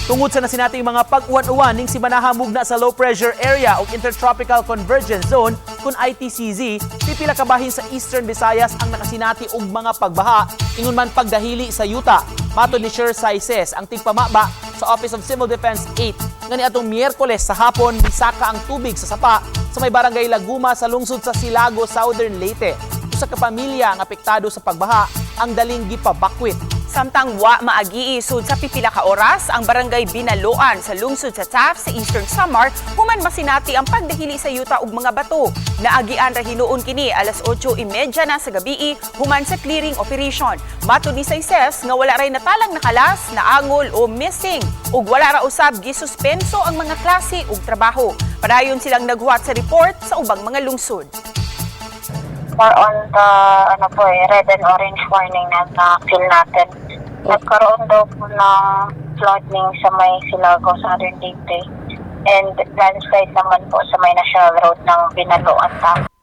Tungod sa nasinating mga pag-uwan-uwan ning simanaha mugna sa low pressure area o Intertropical Convergence Zone kun ITCZ, pipila ka bahin sa Eastern Visayas ang nakasinati og mga pagbaha ingon man pagdahili sa yuta. Matod ni Sher Saises, ang tigpamaba sa Office of Civil Defense 8, nga niadtong Miyerkules sa hapon misaka ang tubig sa sapa sa may barangay Laguma sa lungsod sa Silago, Southern Leyte. Usa ka pamilya ang apektado sa pagbaha ang daling gipabakwit. Samtang wa maagi sud sa pipila ka oras ang barangay Binaloan sa lungsod sa Taft sa Eastern Samar human masinati ang pagdahili sa yuta ug mga bato. Naagian ra hinuon kini alas 8:30 na sa gabii human sa clearing operation. Matod ni Saises nga wala ray natalang nakalas, naangol o missing ug wala ra usab gisuspenso ang mga klase ug trabaho. Padayon silang naghuwat sa report sa ubang mga lungsod. More on the ano po eh, red and orange warning na na-feel natin. Nagkaroon daw po ng flooding sa may Silago, Southern Leyte. And landslide naman po sa may National Road ng Binaloan Taft.